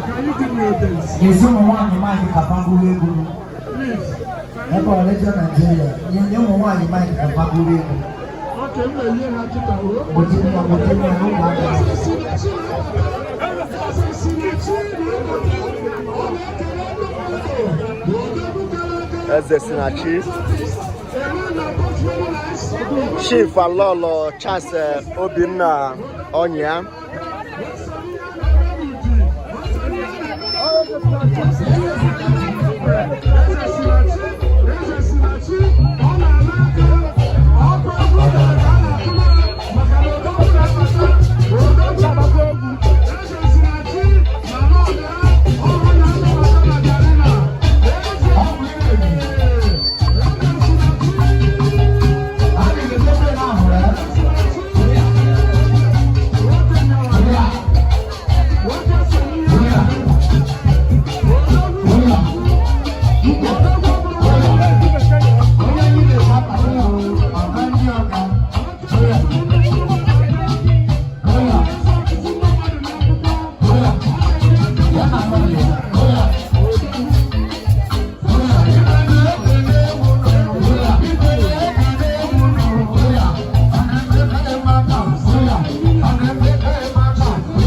Can you give me a date? Ezi ụmụ nwaanyị mic ka fa gụrụ egwu. Please. Ebe ọ Radio Nigeria, nye ụmụ nwaanyị mic ka fa gụrụ egwu. Okay, m na-enye ha kịta o. Gbochie ya, gbochie ya n'ụmụaka. Eze Sinachi na-abata. Eze Sinachi na-abata. Ọ na-ekele ndị mmadụ. Odogwu kara aka. Eze Sinachi. A man that got very nice. Chief Alolo Charles Obinna Ọnyịa. Eze Sinachi, Eze Sinachi, ọ na-ama aka, ọkụ egwu gara ka a na-akụma maka na odogwu na-abata, odogwu agbakwa egwu. Eze Sinachi na Lọdụ ọrụ na-anabata na Garina. Eze Eze Sinachi. A ga-edobe na ahụrụ ya. Nwoke nyawara, nwoke so n'ihe a na-eme. Odogwu, odogwu bụrụ Onye anyị na-eji akpata ya ọga ndị ọga. Oya. Oya. Ya na anọghị ya. Oya. Oya. Oya. Oya. Oya.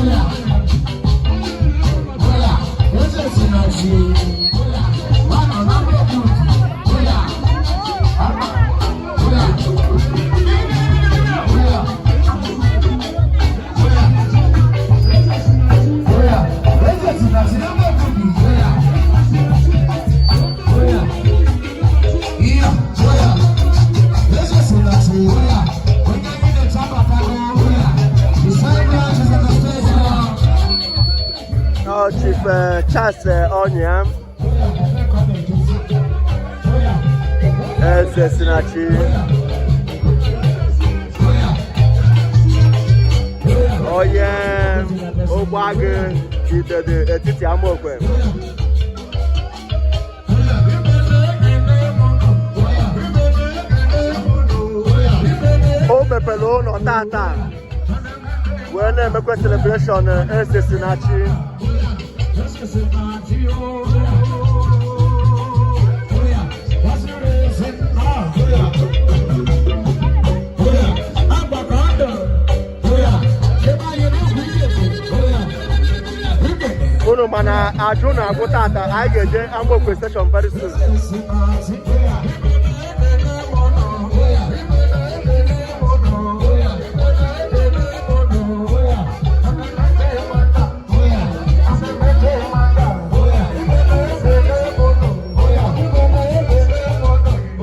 Oya. Oya. Eze Sinachi. Oya. Nwanọ na mmebi. Oya. Oya. Oya. Oya. Oya. Eze Sinachi na mmebi. Oya. Oya. Iya. Oya. Eze Sinachi. Oya. Onye anyị na-eche abatago. Oya. The celebrant is on the stage now. Ọ Chief Charles Ọnyịa. Oya. Ebe ka ọ na-edozi. Oya. Eze Sinachi. Oya. Oya. Onye Ụgbọagụ Idede etiti Amaokwe. O mepere ụlọ tata wee na-emekwa celebration Eze Sinachi. Eze Sinachi. Oya. Oya. Oya. Agbakọ. Oya. Ebe anyị na-egwu ihe. Oya. Unu mana ajụ na-agwụ tata, anyị ga-eje Amaokwe station very soon. Eze Sinachi. Oya. Oya. Oya. Oya. Oya. Oya. Oya.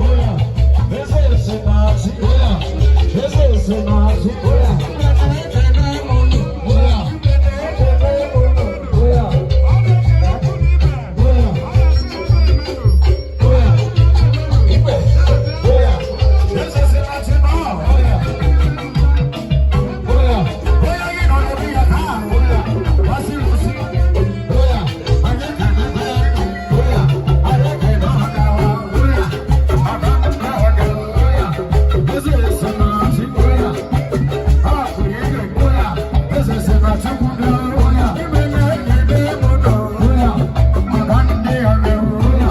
Oya. Eze Sinachi. Oya. Eze Sinachi. Oya. Oya. Oya. Oya. Oya. Igwe. Oya. Eze Sinachi nọ. Oya. Oya. Oya gị nọ n'obi ya taa. Oya. Wasi kwụsị. Oya. Anyị ga-eme. Oya. Anyị ga-eme maka wa. Oya. Aga Oya. Eze Sinachi. Oya. Ha kwuru igwe. Oya. Eze Sinachi kwuru. Oya. Oya. Maka ndị ọrụ. Oya.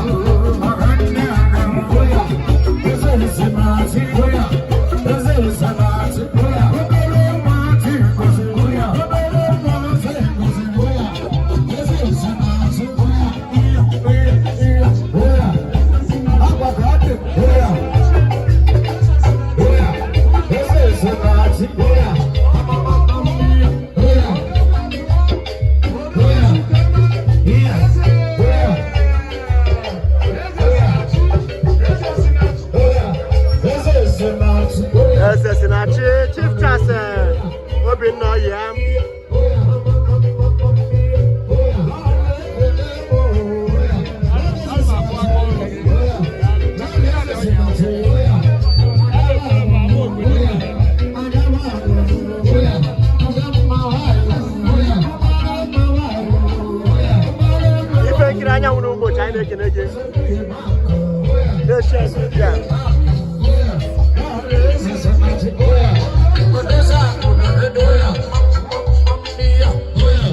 Maka ndị ọrụ. Oya. Eze Sinachi. Oya. Eze Sinachi. Oya. Obere nwa chi ngozi. Oya. Obere nwa chi ngozi. Oya. Eze Sinachi. Oya. Oya. Oya. Agwa ka ọ dị. Oya. Oya. Eze Sinachi. Oya. Oya. Oya. Iya. Oya. Oya. Oya. Eze Sinachi. Oya. Eze Sinachi, Chief Charles Obinna Ọnyịa. Oya. Oya. Oya. Eze Sinachi. Oya. Oya. Oya. Oya. Oya. Ife nkiri anyanwụ n'ụbọchị, anyị na-ekene gị na-eche media. Eze Sinachi. Oya. Oya. Oya.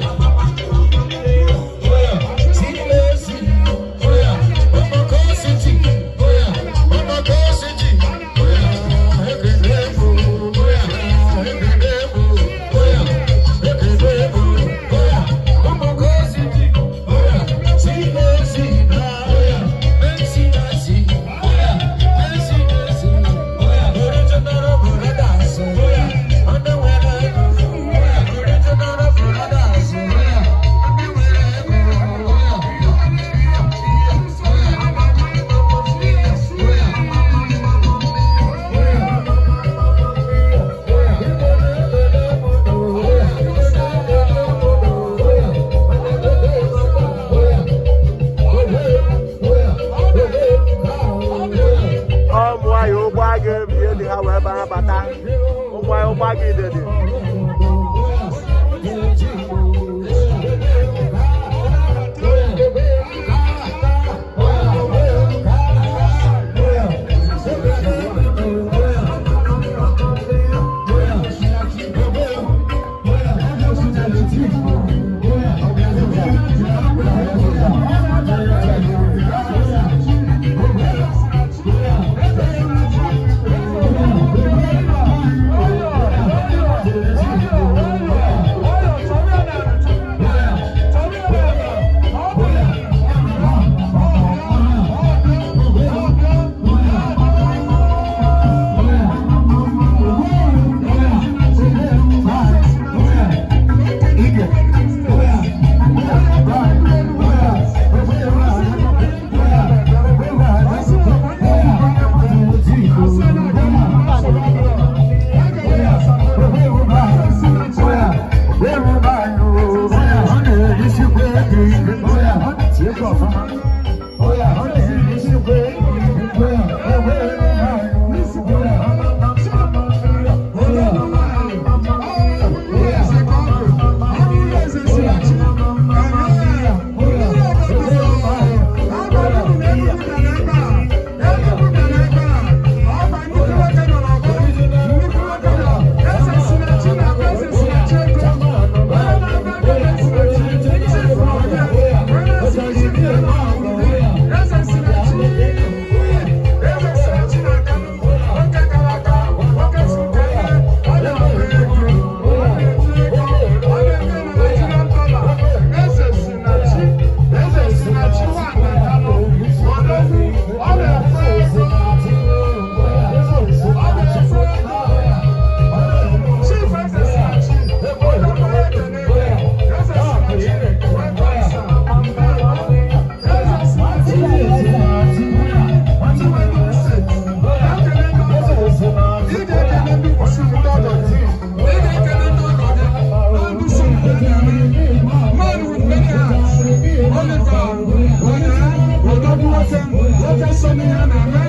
Nwoke so n'ihe a na-eme.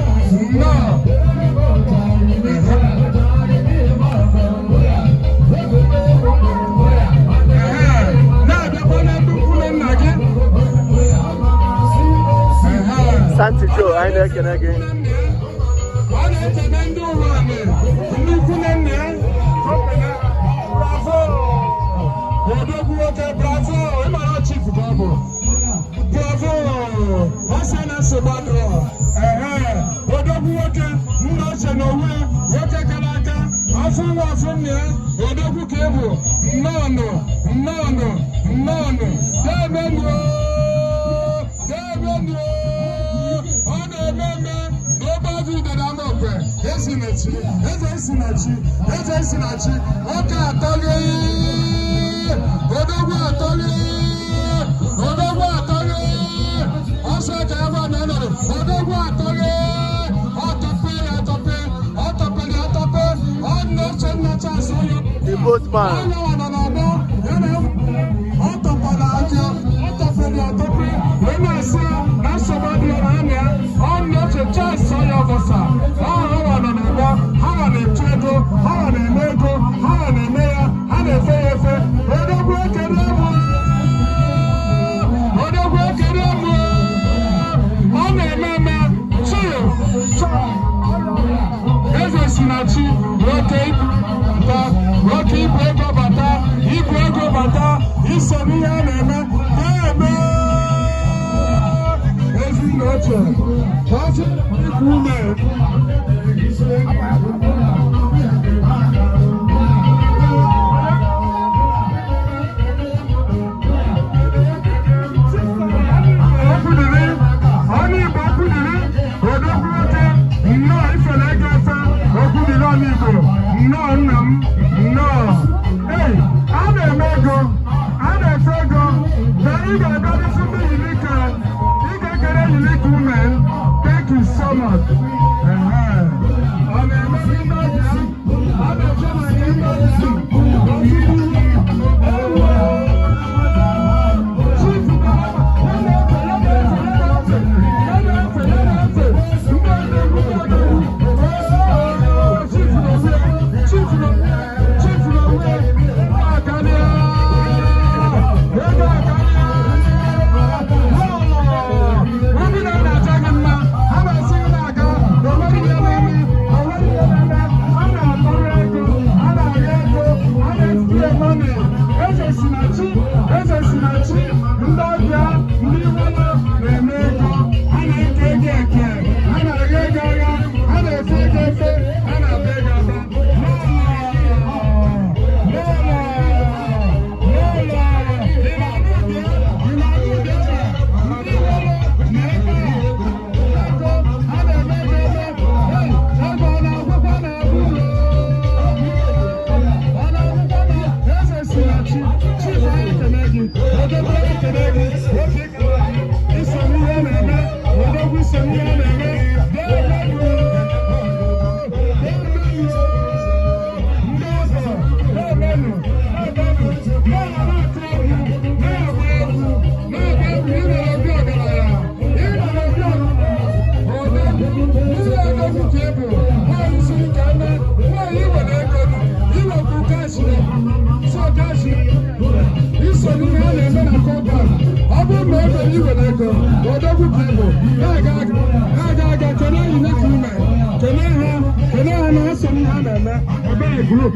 Nnọọ. Ehe, na-abịakwa na ndị ukwu na nna gị. Ehe. Santi Joe, anyị na-ekene gị. Ọ na-ekene ndị ụwa anị, ndị ikwu na nna ya. Bravo! Odogwu nwoke, bravo! Ịmara chief ka ọ bụ. Bravo! Ọ sị na nsogbu adịrọ. Ehe, odogwu nwoke, nna ochie na onwe ya, nwoke kara aka, afọ nwa afọ nna ya, odogwu ka ị bụ. Nnọọnụ, nnọọnụ, nnọọnụ. Deemenụ! Deemenụ! Ọ na-eme eme n'ebe ọgụ idere Amokwe, ezi na chi, eze si na chi, eze si na chi, nwoke atọlie, odogwu atọlie, odogwu atọlie, ọsọ ka ebe na nọrọ, odogwu atọlie, ọtọpe ya atọpe, ọtọpere ya atọpe, ọ na-eche nnacha asụ ya. The boatman. Onye nwa nọ n'ọgbọ, ya na ọ tọpara aka, ọ tọpere atọpe, wee na-asị ya na nsogbu adịghị na anya ya, ọ na-eche Charles onye ọbọsa, ọ ha nwa nọ n'ọgbọ, ha nwa na-echu ego, ha nwa na-eme ego, ha nwa na-eme ya, ha na-efe ya efe, odogwu ekele mụ, odogwu ekele mụ, ọ na-eme eme, chief, eze si na chi, nwoke ibu bata, nwoke ibu ego bata, ibu ego bata, iso n'ihe a na-eme, na-eme ezi na oche, ọsị ikwu ume. Okwudili, onye Igbo okwudili, odogwu nwoke, nnọọ ifele ego efe, okwudili onye Igbo, nnọọ nna m, nnọọ. Ei, a na-eme ego, a na-efe ego, na ị ga-abịa n'isi ndị Unique, ị ga-ekele Unique Women, thank you so much. Ehe. Ọ na-eme ndị ọbịa, ọ na-eche maka ndị ọbịa, ọtụtụ ewu. Chief Baraba, ya na-efe, ya na-efe, ya na-efe, ya na-efe, ya na-efe, ndị odogwu, ndị odogwu. Oh, Chief n'onwe ya, Chief n'onwe ya, Chief n'onwe ya, ego akarịa, ego akarịa. Obi na na-acha gị mma, ha na-asị gị na-aga, na onweghị ihe na-eme, onweghị ihe na-eme, a na-akpọrọ ego, a na-arịọ ego, a na-etinye money. Eze si na chi, eze si na chi, ndị ọbịa, ndị nwere na-eme ego, ha na-eke ego eke, ha na-agha ego agha, ha na-efe ego efe, ha na-abịa ego abịa. Lọlọ, lọlọ, lọlọ, ị na-anụ ụdị ya? Ị na-anụ ụdị ya? Ndị nwere na-ebe a, ego, ha na-eme ego eme, hey, ego ọ na-agwụkwa na-agwụ. Ọ na-agwụkwa na eze si na chi, chief anyị ekele gị, odogwu ekele gị, nwoke iso n'ihe a na-eme, odogwu iso n'ihe a na-eme, deemenụ, deemenụ, ndị ọzọ, deemenụ, deemenụ, na-atụ egwu, na-agba egwu, na-agba egwu, ị nọrọ obi ọgaranya, ị nọrọ obi ọgaranya, odogwu, ihe odogwu ka ị bụ, nwaanyị siri ka eme, nwaanyị iwere ego, iwekwu cash, so cash, iso n'ihe a na-eme na compound, ọ bụrụ na ego iwere ego, odogwu ka ị bụ, na-aga na-aga aga, kelee Unique Women, kelee ha, kelee ha na ha so n'ihe a na-eme. Ebere Group,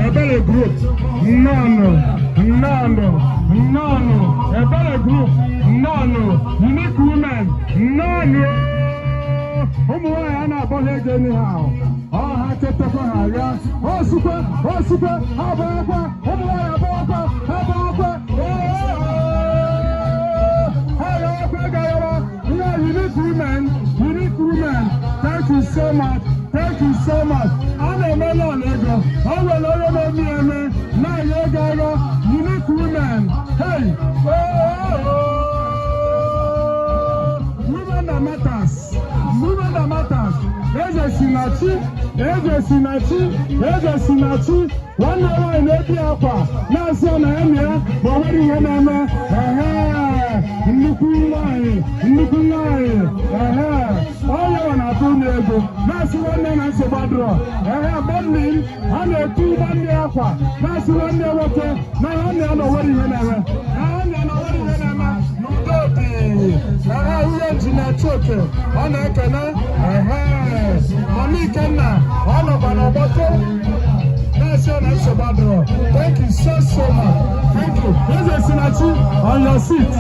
Ebere Group, nnọọnụ, nnọọnụ, nnọọnụ, Ebere Group, nnọọnụ, Unique Women, nnọọnụ. Ụmụ nwaanyị a na-abọghị ego anyhow, ọ ha chetakwa ha agha osikwe osikwe, ha abụghịkwa ụmụ nwaanyị abụghịkwa, ha abụghịkwa, ha aghawakwa ego aghawa ihe. Unique Women, Unique Women, thank you so much, thank you so much. A na-eme lọl ego, o nwere onye na-eme eme na-anya ego agha. Unique Women, hey, oh, oh, oh. Women that matters, women that matters. Eze si na chi, eze si na chi, eze si na chi. Nwanne nwaanyị na-ebi akwa na-asị ọ na ya na ya ma o nwere ihe na-eme. Ehe, nnukwu. Nnukwu nwanyị, nnukwu nwanyị, ehe, onye nwe na-atụ unu ego, na-asị nwanne na nsogbu adịrọ. Ehe, mgbe ha na-etu nwanne ya akwa, na-asị nwanne ya nwoke na nwanne ya na onwere ihe na-eme, na nwanne ya na onwere ihe na-eme n'udo dị. Ehe, ihe Engineer Chioke ọ na-ekene. Ehe, Mama Ikenna, ọ nọkwa n'ọgbọtụ na-asị na nsogbu adịrọ. Thank you so so much, thank you. Eze Sinachi, on your seat,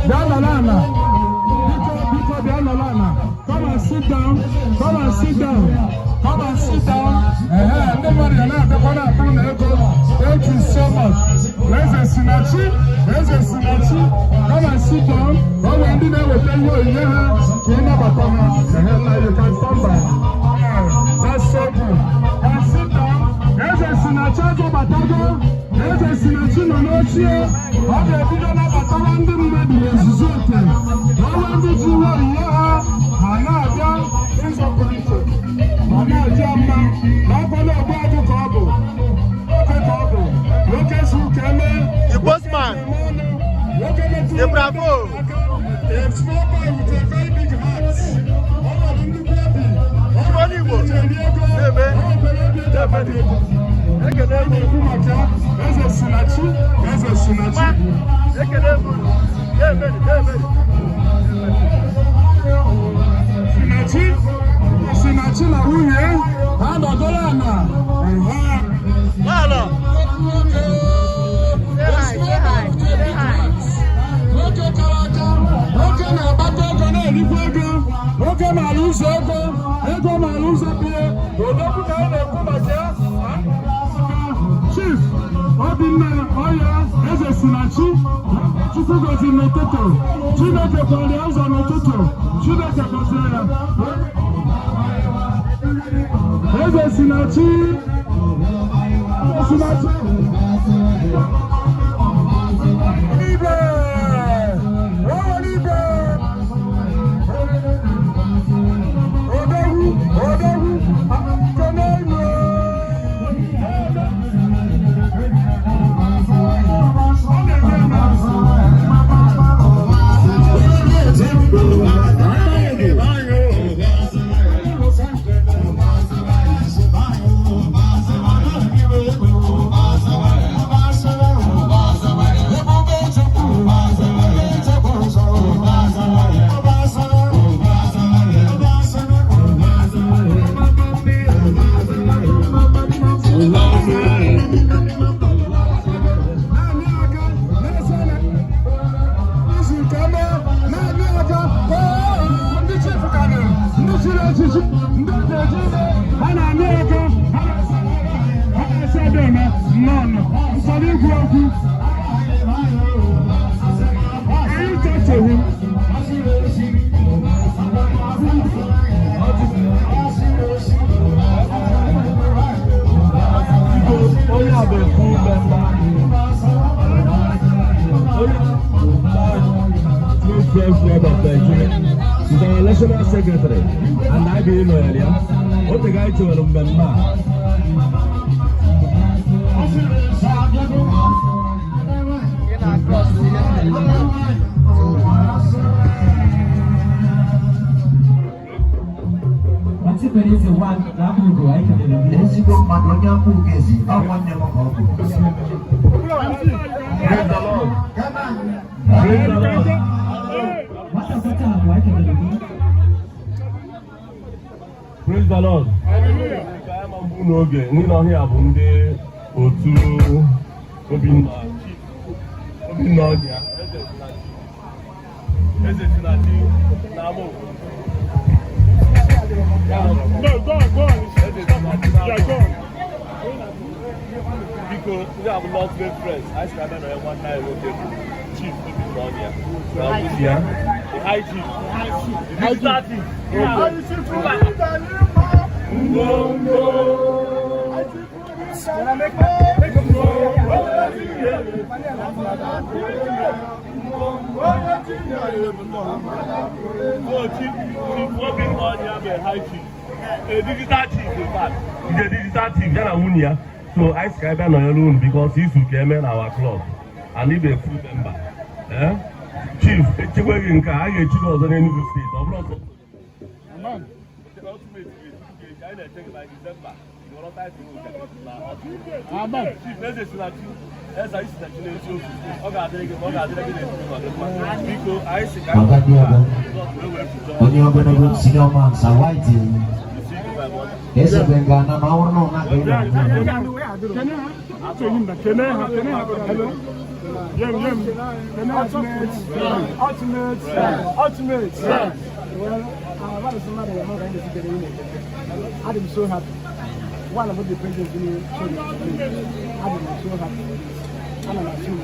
bịa nọrọ ala. Biko, biko, bịa nọrọ ala. Come and sit down, come and sit down, come and sit down. Ehe, ndị mmadụ ya na-abịakwa na-atụ na ego. Thank you so much. Eze Sinachi, Eze Sinachi, come and sit down. Ọ nwere ndị na-eweta ihe onyinye ha ka ị nabata ha. Ehe, na you can come back. Yeah, that's so good. And sit down. Eze Sinachi agụbatago. Eze Sinachi nọ n'ochie. Ọ ga-ebido nabatawa ndị mmadụ n'ozuzu oke. Ọnwa ndị ji ihe onyinye ha, ha na-abịa ụzọ pụrụ iche. Ọ na-aja mma na ọkwado ogbu agụ ka ọ bụ. Nwoke ka ọ bụ. Nwoke si ka eme. The postman. Nwoke metụrụ The bravo. aka. A small boy with a very big heart. Ọ nwere nnukwu obi. Ọ Onye Igbo. eji eri ego. Na-eme. Ọ nwere obi eji akpata ego. Ekene m. Na-ekwu maka Eze Sinachi, Eze Sinachi. Ekene m unu. Na-emeni, na-emeni. Sinachi, Sinachi na nwunye ha nọdụrụ ala. Ehe. Lọlọ. Say hi, say hi, say hi. Nwoke kara aka, nwoke na-akpata ego, na-erikwa ego, nwoke maara ụzọ ego, ego maara ụzọ bie. Odogwu ka anyị na-ekwu maka ya. Chief Obinna Ọya, Eze Sinachi, Chukwu gọziri n'ụtụtụ, Chineke kwara ya ụzọ n'ụtụtụ, Chineke gọziri ya. Eze Sinachi, Eze Sinachi. Ibe! Ibe! Odogwu, odogwu, akụkọ n'elu. Ọ na-eme eme. Na-amị aka, na-ese na izu nke ọma, na-amị aka. Oo, ndị chief karịrị, ndị chiri echichi, ndị eji eji ime, ha na-amị aka, ha na-ese ebe eme nnọọ nsọrọ ikwu okwu. Can you talk to him? Onye a bụ full member, onye Press Club of Nigeria is our national secretary and I be nọnyere ya. O tego anyị chewere mmemme a. Ị na-across ihe na-eme. Eze one na Akpugo, anyị kelere gị. Ezigbo mmadụ, onye Akpugo ezi ọ nwanne m ka ọ bụ. Praise the Lord. Praise the Lord. Nwata kwata abụọ, anyị kelere gị. Praise the Lord. Ka anyị ma mbụ n'oge ndị na ọhịa bụ ndị otu Obinna, Obinna Ọnya, Eze Sinachi na Amokwe. No, go on, go on. Eze Sinachi na Yeah, go on. Biko, ndị a bụ North Bay Friends. Anyị si na-abịa nọrọ nwanne anyị nwoke bụ Chief Obinna Ọnya na nwunye ya, the High Chief, the digital chief. Ngwongwo. So Chief Obinna Ọnya bụ a high chief, a digital chief in fact. He's a digital chief, ya na nwunye ya. So anyị si ka anyị bịa nọnyere unu because izu ka eme na our club and ị bụ a full member. Eh? Chief Chief, echekwa gị nke a ga-echi gị ọzọ n'Enugu Steeti, ọ bụrụ ọzọ. Chief, eze si na chi, eze anyị si na chi n'eziokwu, ọ ga-adịrị gị ma ọ ga-adịrị gị n'ezinụlọ gị mma. Biko, anyị si ka anyị Agadi ọbọ, wee wee onye ogologo senior man, Sir White. Eze Benga na ma ọrụ na ka ị na-ahụ. Ultimate, ultimate. Well, what is the matter? I'm so happy. One of the presidents in I'm so happy. I'm not sure.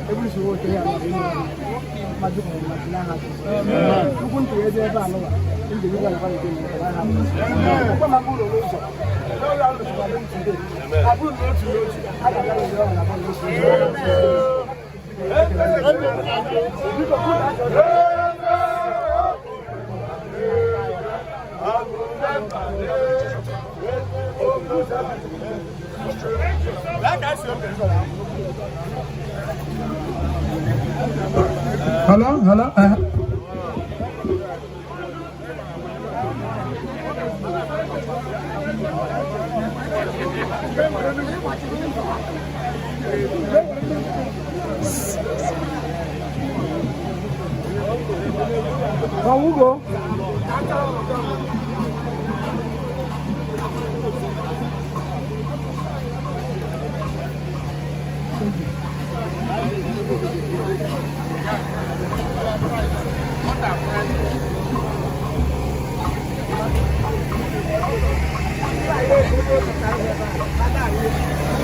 Every so okay, I'm not Hello, hello. Ọwụgo.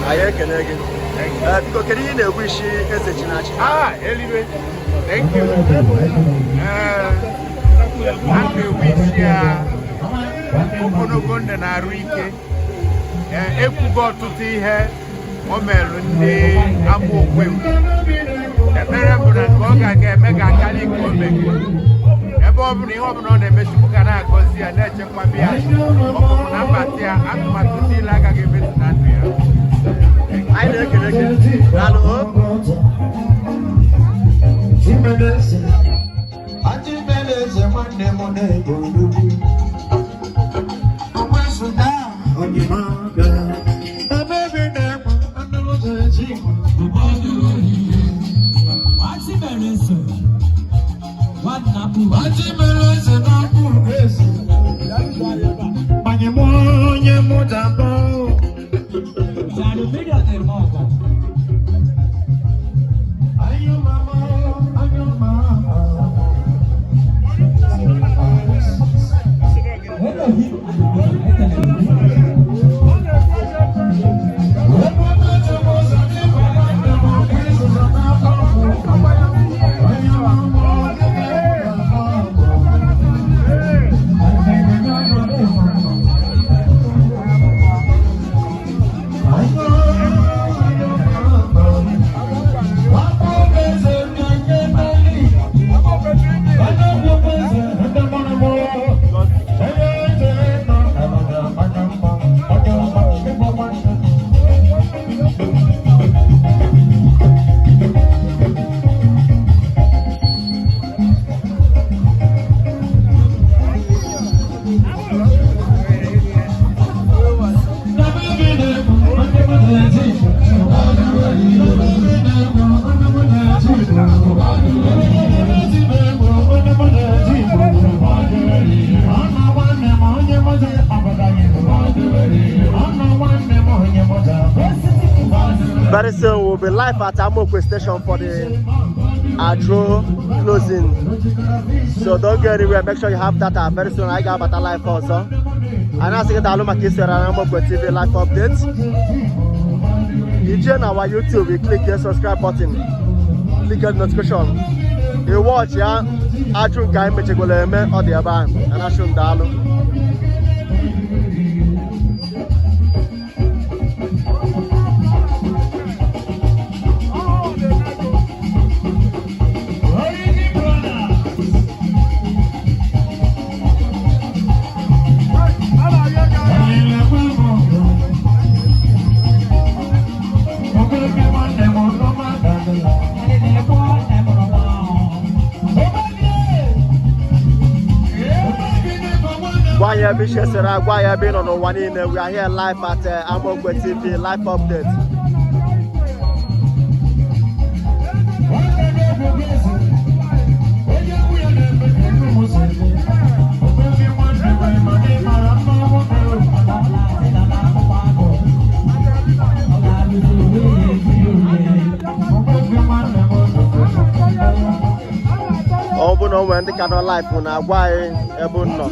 Anyị ekele gị. Ee, biko, kedu ihe ị na-egwu isi eze Chinachi? Ah, anyway, thank you. A na-ewish ya ogologo ndụ na arụ ike. Ekwugo ọtụtụ ihe o merụ ndị Amaokwe. Ekpere bụ na nke ọ ga-aga eme ga-akarị nke o mere. Ebe ọ bụla ihe ọ bụla ọ na-eme, Chukwu ga na-agọzi ya, na-echekwaba ya. Ọpụpụ na mbata ya, atụmatụ niile agaghị emezu na ndụ ya. Anyị na-ekele gị, daalụ o. Chimeleze, Achịmeleze nwanne m na-ebo nnukwu. Onwezuga onyemaka, ebe ebe na-egbu anụ ụzọ ezi. Achịmeleze, nwanna m. Achịmeleze na-akwụ ezi. Manye m onye mụ dabọ. Jàdù mílíọ̀nù ẹ̀mọ́ ọ̀gọ̀. Ayo mama, ayo mama. Elohi àdìgbò ẹ̀kẹ̀lẹ̀ yìí. Very soon we'll be live at Amokwe Station for the Adro closing. So don't go anywhere. Make sure you have data. Very soon I got better live also. And I say that maka isoro na Amokwe TV live updates. You join our YouTube, you click the subscribe button, click the notification. You watch ya ajụ nke anyị mechagolo eme ọ dị ebe ahụ. Anasụ m daalụ. Ẹ̀kọ́ ẹ̀mọ̀rọ̀ mọ́. Anyị ebe iche sere agwa anyị ebe ị nọ n'ụwa niile. We are here live at Amokwe TV live update. Ọ bụ na o nwere ndị ka nọ live na-agwa anyị ebe unu nọ.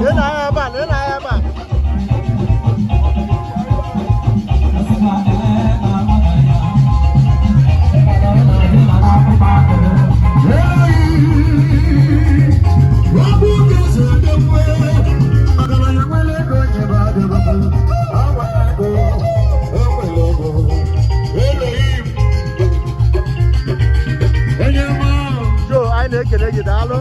Lee na anya ebe a, lee na anya ebe a. Joe, anyị na-ekele gị, daalụ.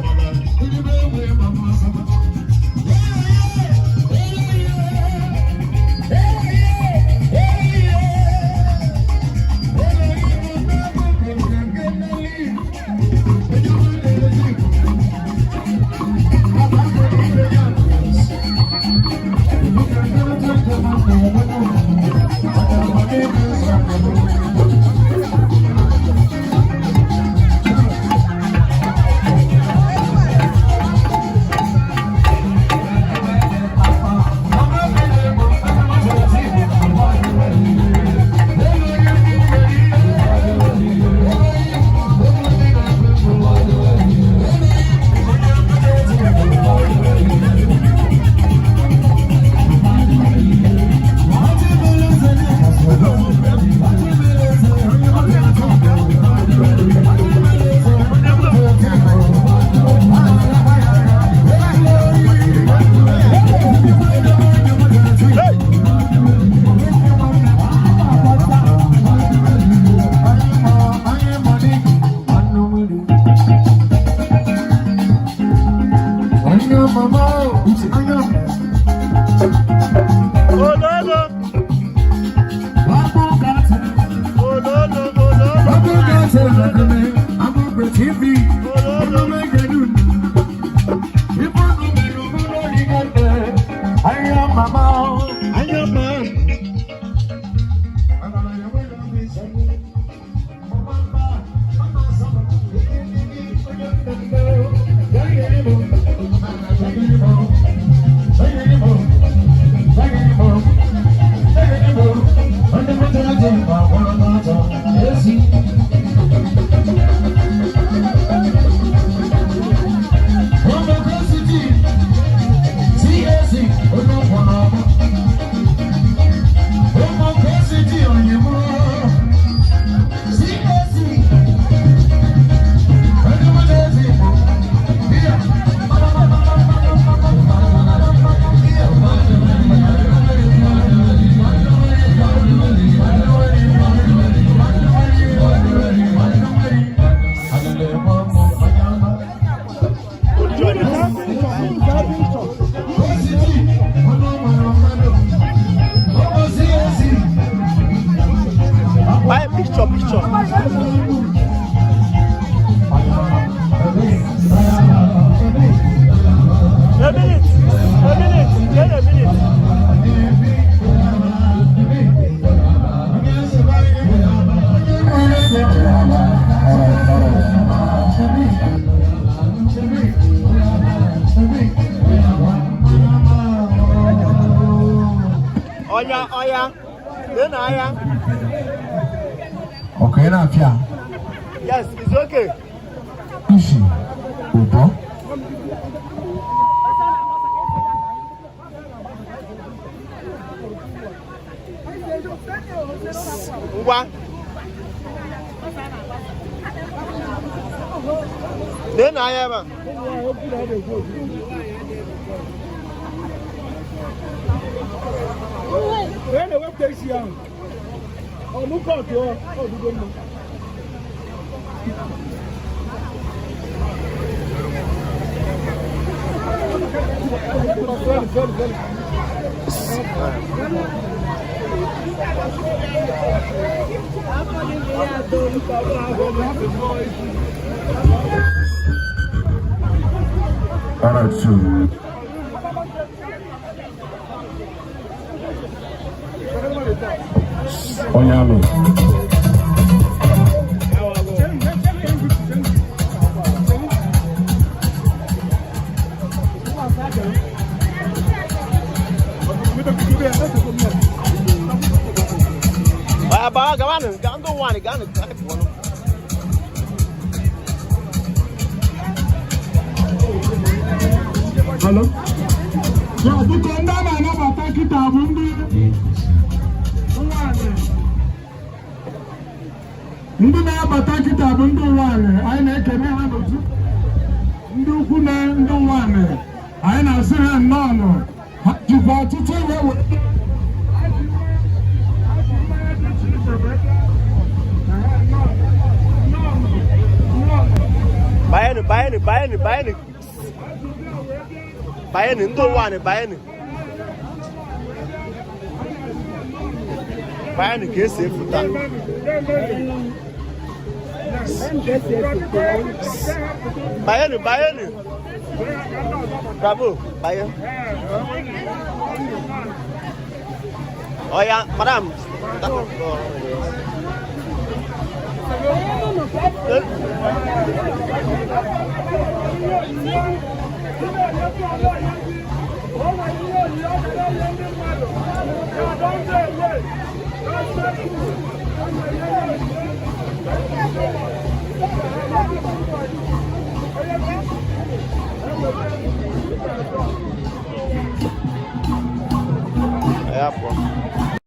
Ololo. Ololo, ololo. Ololo. Buy picture, picture. A minute, a minute, get a minute. Oya, oya, lee na anya. Okay, na-afịa. Yes, it's okay. Isi ụbọ. Ngwa. Lee na anya ebe a. Onye na-ewepụta isi ahụ ọmụkọtụ ọdụgo mma. All right, so. Onye amị. Baa baa gawanụ gaa ndị ụwa anyị gaanụ gaa pụọnụ. Hello? Ya biko ndị a na-anabata kịta bụ ndị nwanyị. Ndị na-abata kịta bụ ndị nwanyị. Anyị na-ekene ha n'otu. Ndị ukwu na ndị nwanyị. Anyị na-asị ha nnọọ. Ha jikwa ọtụtụ ihe wee Banyenụ banyenụ banyenụ banyenụ. Banyenụ ndị ụwa anyị banyenụ. Banyenụ ka esi efu taa. Banyenụ banyenụ. Bravo, banye. Oya, madam. Ya pụọ.